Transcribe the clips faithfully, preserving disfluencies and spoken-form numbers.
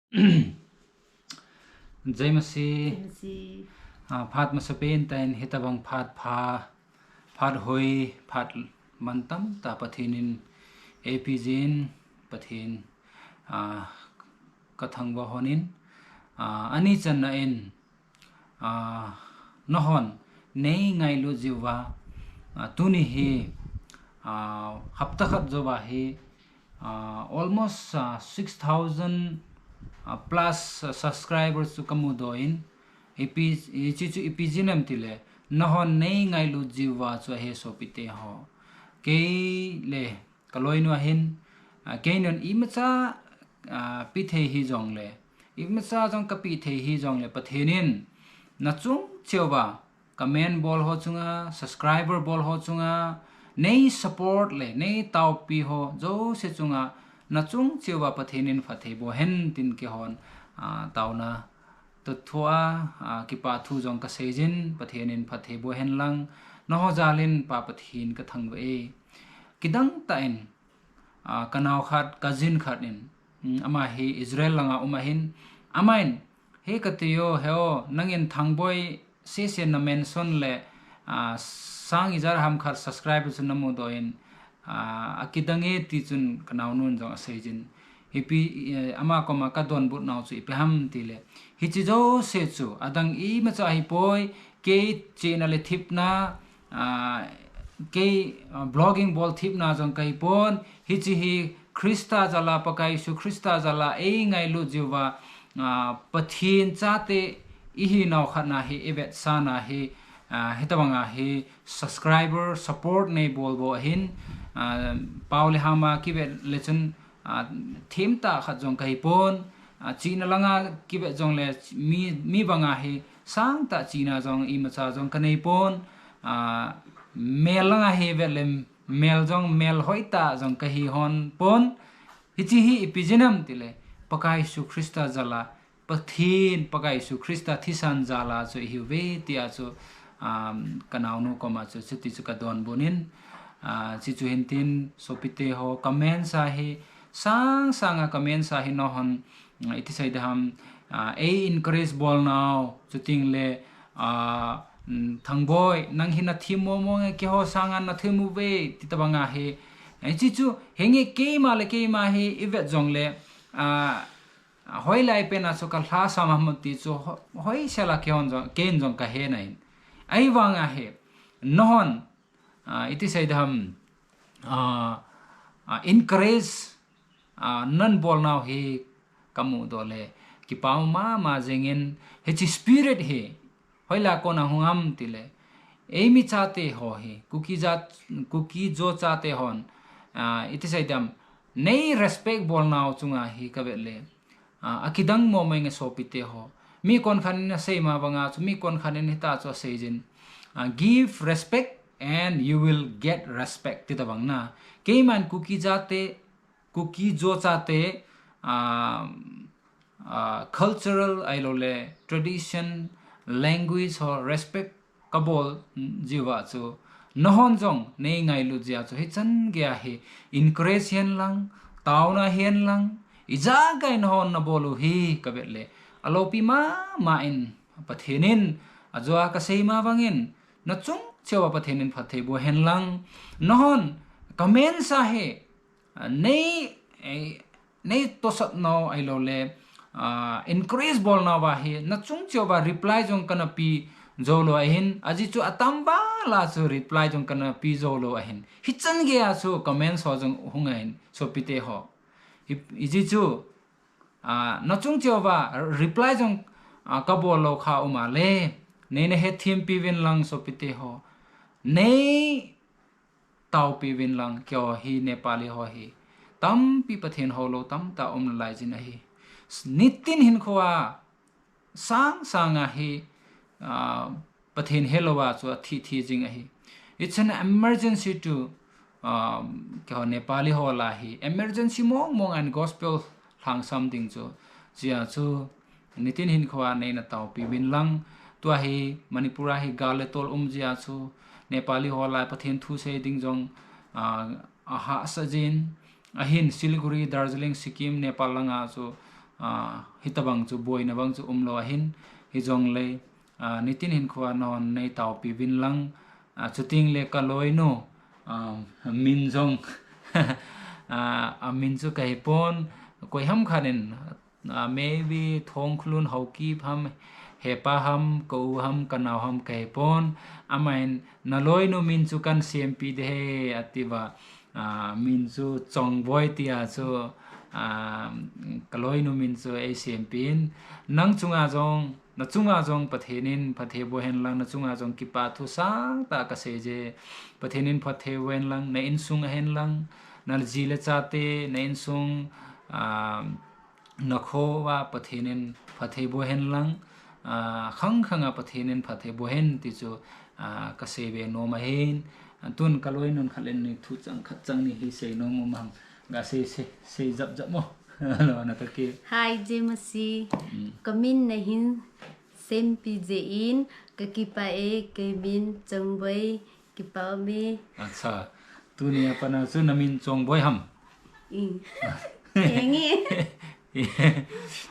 Jai Masih. Jai Masih. Ah, phat masapen tah in hitabang phat pha, phat hoi, phat mantam tah Pathen in eipeh jin, Pathen, ah, kathangvah hon in, ah, ani channa in, ah, nahon neingailut jiuva, ah, tuni hi, ah, hapta khat jouva hi, ah, almost, ah, six thousand, ah, plus, ah, subscribers chu kamudoh in, ipi, hiche chu ipi jeh ham itile, nahon neingailut jiuva chu ahi sopite ho. Kei le kaloinu ahin, ah, keinan imacha, ah, pe thei hijongle, imacha jong kapeh thei hijongle, Pathen in nachung cheuva, comment bol ho chunga, subscriber bol ho chunga, nei support le nei taopi ho jouse chunga, nachung cheuva Pathen in phatthei boh hen tin keihon, ah, taona toh thua, ah, kipathu jong kasei jin, Pathen in phatthei boh hen lang, naho jal in Pa Pathen kathangvah e. Kidang tah in, ah, kanao khat, cousin khat in, um, ama hi Israel langa um ahin, aman, he kati o, he o, nangin Thangboi sese na mention le, ah, sang ijat ham khat subscribe chu namudoh in, ah, akidang e ti chun kanaonun jong asei jin. Ipi, eh, ama koma kadonbut nau chu ipi ham itile, hiche jouse chu adang imacha ahipoi, kei chihna le thepna, ah, kei, ah, blogging bol thepna jong kahipon, hiche hi Christa jal a, Pakai Jesu Christa jal a eingailut jiuva, ah, Pathen chate ihinau khatna hi, ivetsahna hi, ah, hitabanga hi subscriber, support neibol bou ahin, ah, pao le hama kivet le chun, ah, themtah khat jong kahipon, ah, chihna langa kivet jongle mi, mi banga hi sangtah chihna jong imacha jong kaneipon, ah, mel langa hi vet le mel jong mel hoitah jong kahi hon pon. Hiche hi ipi jeh ham itile, Pakai Jesu Christa jal a, Pathen, Pakai Jesu Christa thisan jal a chu ihiuve tia chu, um, kanaonu koma chu chuti chu kadonbut in, ah, chuche chu hintin sopite ho, comments a hi, sang sanga comments a hi nahon, ah, iti sei ding ham, ah, ei encourage bol nau, chutengle, ah, um, Thangboi, nang hi nathem momo nge, keiho sanga nathem uve, ti tabanga hi, eh, chuche chu, henge keima le keima hi ivet jongle, ah, ah, hoilai pena chu kalhasam ham ti chu ho-, hoisel a keihon jong, keiin jong kahe nahin. Ahivanga hi, nahon, ah, iti sei ding ham, ah, ah, encourage, ah, nabol nau hi kamudoh le, kipa um mama jengin, hiche spirit hi, hoilai a kona hung ham itile, eimi chate ho hi, Kuki jat, Kuki-Zo chate hon, ah, iti sei ding ham, nei respect bol nau chunga hi kavet le, ah, akidang momo nge sopite ho. Mi konkhat in asei ma banga chu, mi konkhat in hitia chu asei jin, ah, give respect and you will get respect, ti tabang na. Keiman Kuki jate, Kuki-Zo chate, ah, ah, cultural ahiloule tradition, language ho respect kabol jiuva chu, nahon jong neingailut jeh a chu, hichan geiya hi encourage hen lang, taona hen lang, ijakai nahon nabol u hi kavet le, aloupi mama in, Pathen in, ajou a kasei ma bangin, nachung cheuva Pathen in phatthei boh hen lang, nahon comments a hi, ah, nei, eh, nei tosot nau ahiloule, ah, encourage bol nauva hi, nachung cheuva reply jong kana pe joulou ahin, ajeh chu atam val a chu reply jong kana pe joulou ahin. Hichan geiya chu comments ho jong hung ahin, sopite ho. I, ijeh chu, ah, nachung cheuva reply jong, ah, kabol lou kha um a le, neina hethem piuvin lang sopite ho. Nei taopi uvin lang, keiho hi Nepali ho hi tampi Pathen houlou tamtah um nalai jin ahi. Nitin hinkhoa sang sanga hi, ah, Pathen helouva chu athi thi jing ahi. It's an emergency to, ah, keiho Nepali ho lah a hi emergency mong mong in gospel lhangsam ding chu. Hijeh a chu nitin hinkhoa neina taopi uvin lang. Tua hi Manipur a hi gal le tol um jeh a chu Nepali ho lah a Pathen thu sei ding jong, ah, ahahsa jin. Ahin Siliguri, Darjeeling, Sikkim, Nepal langa chu ah, hitabang chu boina bang chu umlou ahin, hijongle, ah, nitin hinkhoa nahon neitaopi uvin lang, ah, chutengle kaloinu, ah, min jong, ah, amin chu kahepon, koi ham khat in, ah, maybe Thongkholun Haokip ham, hepa ham, ka u ham, kanao ham kahepon, aman naloinu min chu kahin sempi ding ahi atiuva, ah, min chu Chongboi tia chu, ah, kaloinu min chu eisempin, nang chunga jong, nachunga jong Pathen in phatthei boh hen lang, nachunga jong kipa thu sangtah kasei e, Pathen in phatthei boh hen lang, na insung a hen lang, naji le chate, na insung, ah, nakhoa Pathen in phatthei boh hen lang, ah, khangkhanga Pathen in phatthei boh hen ti chu, ah, kasei be nom ahin, tun kaloinun khat le ni thu chang khat chang ni hi seinom um ham, gasei, sei, sei japjap mo. Lo, natoh kei. Hi, Jemasi. Kamin nahin sempi jeh in kakipah e, keimin Chongboi, kipa ume. Acha. Tunia pat a chu namin Chongboi ham? Eng e.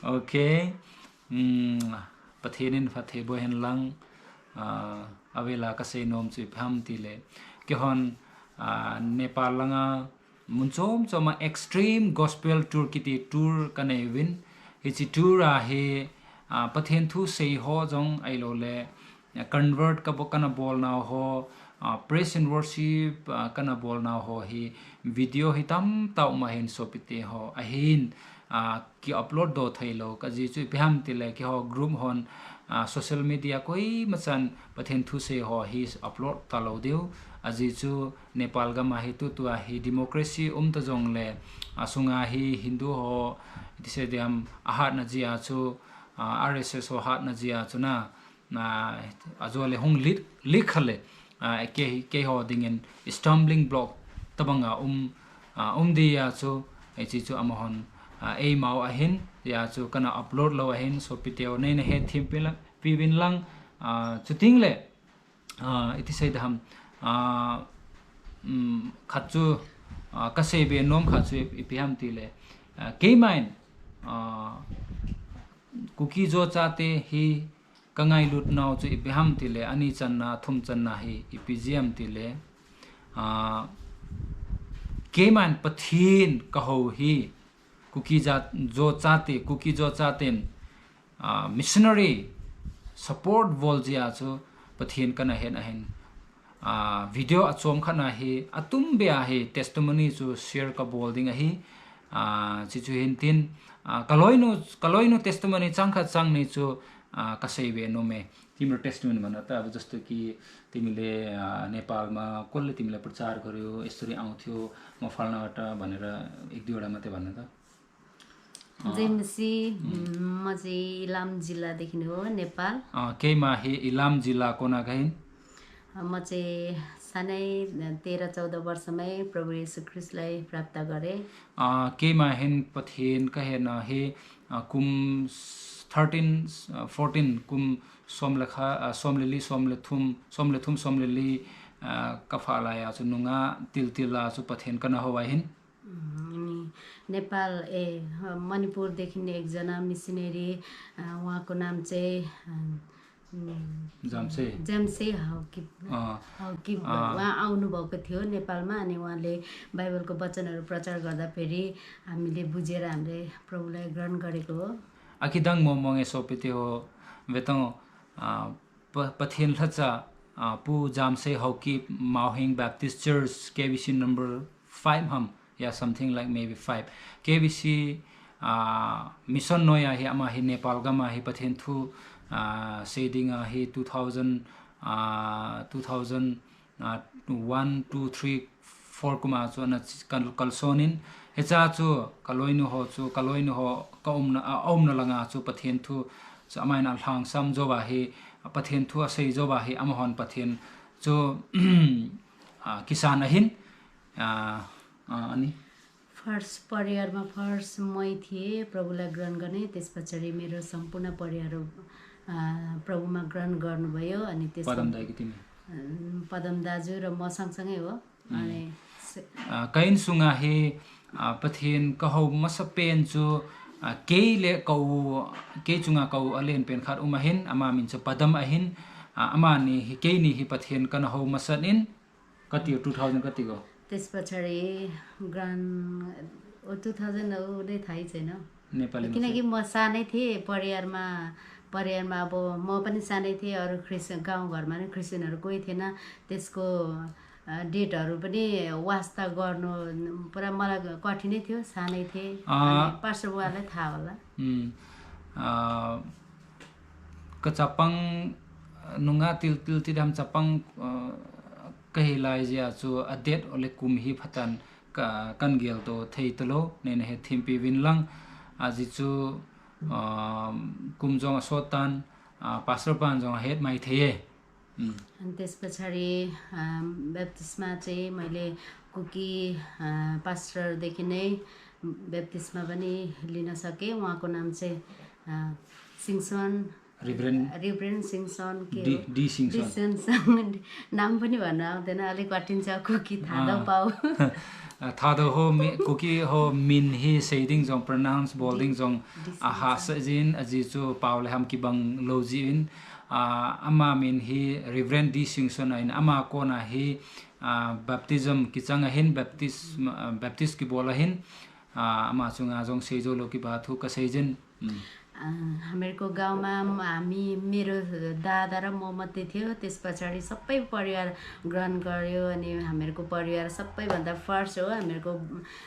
Okay. Pathen in phatthei boh hen lang. Ah, avela kaseinom chu ipi ham tile, keihon, ah, Nepal langa mun chom choma Extreme Gospel Tour kiti tour kanei uvin. Hiche tour a hi, ah, Pathen thu sei ho jong ahiloule, ah, convert kana bolnau ho, ah, praise and worship, ah, kana bolnau ho hi video hi tamtah um ahin sopite ho ahin, ah, kiupload doh theilou, ajeh chu ipi ham tile keiho group hon, ah, social media koimachan Pathen thu sei ho hi upload talou diu, ajeh chu Nepal gam a hi tutua hi democracy umta jongle, asunga hi Hindu ho, iti sei diham, ahatna jeh a chu, ah, R S S ho hatna jeh a chu na, ajole hung leak, leak khale, ah, kei, keiho dingin stumbling block tobanga um, ah, um dia chu, hiche chu amahon, ah, eimau ahin, hijeh a chu kana upload lou ahin, sopiteu neina hetthempi uvin lang, ah, chutengle, ah, iti sei diham, ah, khat chu, ah, kasei be nom khat chu ipi ham tile, ah, keiman, ah, Kuki-Zo chate hi kangailutnau chu ipi ham tile, ani channa, thum channa hi ipi jeh ham tile, ah, keiman Pathen kahou hi, Kuki-Zo chate, Kuki-Zo chaten, ah, missionary support bol jeh a chu Pathen kana het ahin, ah, video achom khat na hi, atumbeh a hi testimony chu share kabol ding ahi, ah, chuchu hintin, ah, kaloinu, kaloinu testimony chang khat chang ni chu, ah, kasei be nom e. Teimile testimony mana ta, just ki teimile, ah, Nepal ma kol le teimile prachar karyo, history aung theiyu, ma phalna ta, banera, ek duiwara mate banera. Jai Masih, म चाहिँ इलाम जिल्लादेखि हो, Nepal. Ah, keima hi Ilam jilla kona kahin. म चाहिँ सानै तेह्र चौध वर्षमै प्रभु येशू ख्रिस्टलाई प्राप्त गरेँ। Ah, keima hin Pathen kahetna hi, ah, kum thirteen, ah, fourteen, kum som le khat, ah, som le li, som le thum, som le thum, som le li, ah, kaphah laiya chu nungah tiltil a chu Pathen kana hou ahin. Nepal, ए, मणिपुरदेखि एकजना मिसनरी, उहाँको नाम चाहिँ, जाम्से। जाम्से हाउकिप, हाउकिप, उहाँ आउनुभएको थियो नेपालमा। अनि उहाँले बाइबलको वचनहरू प्रचार गर्दाखेरि हामीले बुझेर हामीले प्रभुलाई ग्रहण गरेको हो। Akidang mong mong e sopite ho, vetang, ah, Pa-, Pathen lhacha, ah, Pu Jamsei Haokip, Mauhing Baptist Church, K B C number five ham, yeah, something like maybe five. K B C, ah, mission noiya hi ama hi Nepal gam a hi Pathen thu, ah, sei dinga hi two thousand, ah, two thousand, ah, one, two, three, four kum a chu ana kal-, kalson in, hiche a chu kaloinu ho chu, kaloinu ho kaumna, a, aumna langa chu Pathen thu chu amahin alhangsam jouva hi, Pathen thu asei jouva hi, amahon Pathen chu, ah, kisan ahin, ah, ah, ani. First परिवारमा first मै थिएँ प्रभुलाई ग्रहण गर्ने, त्यस पछाडि मेरो सम्पूर्ण परिवार, अ, प्रभुमा ग्रहण गर्नुभयो। अनि त्यस Padam dai ki timi. अ, पदम दाजु र म सँगसँगै हो। अनि Ah, ka insunga hi, ah, Pathen kahou masapen chu, A, kei le ka u, kei chunga ka u alen pen khat um ahin, ama min chu Padam ahin, a, amani hi, keini hi Pathen kana hou masat in, kati two thousand kati ko. त्यसपछाडि ग्रान्ड, ओ, two thousand, ऊ नै थाहै छैन। नेपालीमा किनकि चाहिँ म सानै थिएँ, परिवारमा, परिवारमा अब म पनि सानै थिएँ, अरू क्रिस्चियन, गाउँघरमा पनि क्रिस्चियनहरू कोही थिएन। त्यसको, अ, डेटहरू पनि वास्ता गर्नु पुरा मलाई कठिनै थियो, सानै थिएँ। अँ। अनि पास्टर बुवालाई थाहा होला। उम्, अ, ka chapang, nunga til, til ti dam chapang, a, ka hi lai jeh a chu a date ole kum hi phatan ka, kan gel to thei talou, nei na hethem pi vin lang, a, jeh chu, a, kum jong a sot tan, a, pastor pan jong a het mai thei e. उम्। अनि त्यसपछाडि, अ, ब्याप्टिस्मा चाहिँ मैले कुकी, अ, पास्टरदेखि नै ब्याप्टिस्मा पनि लिन सकेँ। उहाँको नाम चाहिँ, अ, सिङसन, रेभरेन्ड रेभरेन्ड सिङसन के डी, हो? डी सिङसन। डी सिङसन। नाम पनि भन्न आउँदैन, अलिक कठिन छ, कुकी थाहा अँ। पाउ। अ, थाहा हो, कुकी हो, min hi seiding jong, pronounce bolding jong, D सिङसन। अ, hahsa jin, ajeh chu pao le ham kibang lou jin, अ, ama min hi Reverend D सिङसन ahin, ama kona hi, अ, baptism kichang ahin, baptism, अ, baptist kibol ahin, अ, ama chunga jong seijou lou kiba thu ka seijin। उम्। अ, हामीहरूको गाउँमा म-, हामी, मेरो दादा र म मात्रै थियो। त्यसपछाडि सबै परिवार ग्रहण गर्यो। अनि हामीहरूको परिवार सबैभन्दा फर्स्ट हो। हामीहरूको,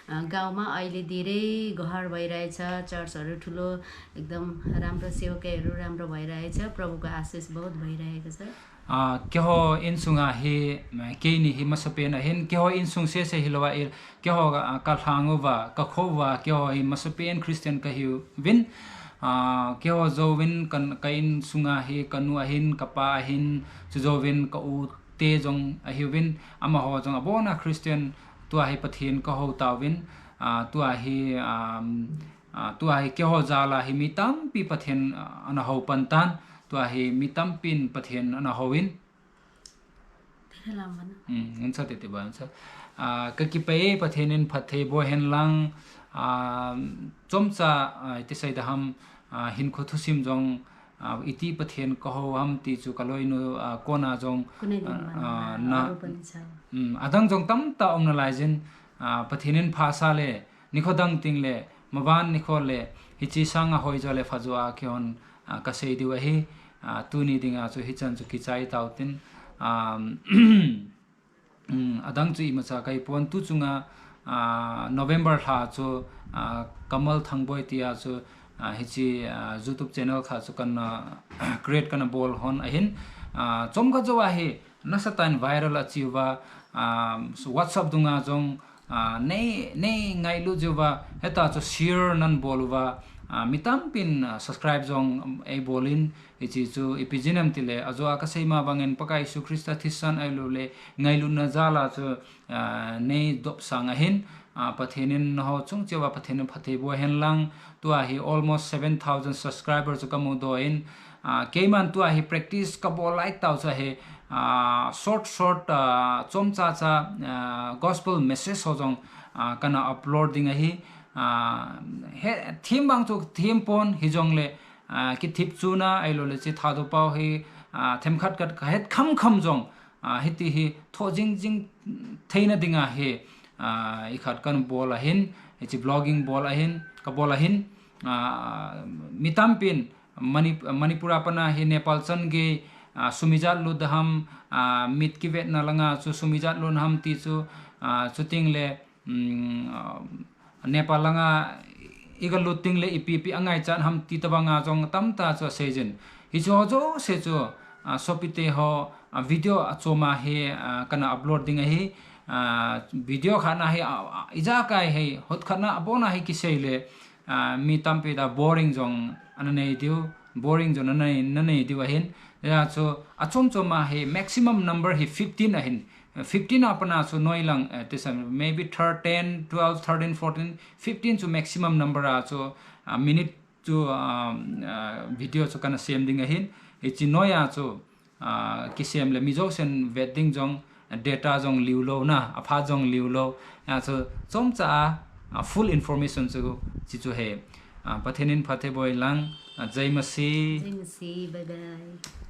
अ, गाउँमा अहिले धेरै घर भइरहेछ, चर्चहरू ठुलो, एकदम राम्रो सेवकाईहरू राम्रो भइरहेछ। प्रभुको आशिष बहुत भइरहेको छ। अ, keiho insunga hi, म, keini hi masapen ahin, keiho insung sese hilou a, keiho, a, ka lhang uva, ka kho uva, keiho hi masapen Christian ka hiuvin, a, keiho jouvin ka, ka insunga hi, ka nu ahin, ka pa ahin, chujouvin ka u te jong ahiuvin, amaho jong abona Christian, tua hi Pathen ka hou tauvin, a, tua hi, um, a, tua hi keiho jal a hi mi tampi Pathen, a, ana hou pan tan, tua hi mi tampin Pathen ana hou in, Thei lam bana. उम्, हुन्छ, त्यति भए हुन्छ। अ, ka kipah e, Pathen in phatthei boh hen lang, a, chomcha, a, iti sei da ham, a, hinkho thusim jong, a, iti Pathen ka hou ham ti chu ka loinu, a, kona jong, कुनै दिन अ, भनौँला, अ, na, अरू पनि छ। उम्, adang jong tamtah um nalai jin, a, Pathen in phasah le, nikho dang teng le, maban nikho le, hiche sanga hoijo le phajo a kihon, a, ka sei diu ahi, a, tuni dinga chu hichan chu kichai tau tin, a, um, adang chu imacha ka hi pon, tu chunga, a, November lha chu, a, Kamal Thangboi tia chu, a, hiche, a, YouTube channel kha chu kana, a, create kana bol hon ahin, a, chomkhat jou a hi, nasatah in viral achi uva, a, WhatsApp dunga jong, a, nei, nei ngailut jiuva, heta chu share nan bol uva, a, mi tampin, a, subscribe jong, um, ei bol in, hiche chu ipi jeh ham tile, ajo a ka sei ma bangin Pakai Jesu Christa thisan ahilouleh, ngailutna jal a chu, a, nei dopsang ahin, a, Pathen in nangho chung cheh uva Pathen in phatthei boh hen lang, tua hi almost seven thousand subscriber chu ka mudoh in, a, keiman tua hi practice ka bol lai tau chu hi, a, short short, a, chomcha cha, a, gospel message ho jong, a, kana upload ding ahi, a, he, theme bang chu theme pon hijongle, a, kithip chuna ahilouleh hiche Thadou pao hi, a, themkhat khat ka het kham kham jong, a, hiti hi thoh jing jing theina dinga hi, a, ikhat kana bol ahin, hiche blogging bol ahin, ka bol ahin, a, mi tampin Mani-, Manipur a pat a hi Nepal chan gei, a, sum ijat lut ham, a, mit kivetna langa chu sum ijat lut ham ti chu, a, chuteng le, um, a, Nepal langa iga lut teng le ipi ipi angaichat ham ti tobanga jong tamtah chu aseijin. Hiche ho jouse chu, a, sopite ho, a, video achom a hi, a, kana upload ding ahi, a, video khat na hi, a, a, ijakai hi, hot khat na abon a hi kisei le, a, mi tampi ta boring jong ana nei diu, boring jong nanei, nanei diu ahin. Hijeh chun achom chom a hi maximum number hi fifteen ahin. Fifteen a pat a chu noilang, eh, tisa maybe thirteen, twelve, thirteen, fourteen, fifteen chu maximum number a chu, a, minute chu, a, a, video chu kana sem ding ahin. Hiche noi a chu, a, kisem le mi jousen vet ding jong, data jong liu lou na, aphat jong liu lou. Hijeh chun chomcha a, a, full information chu, hiche chu hi, Ah, Pathen in phatthei boh hen lang. Ah, Jai Masih. Jai Masih, bye bye.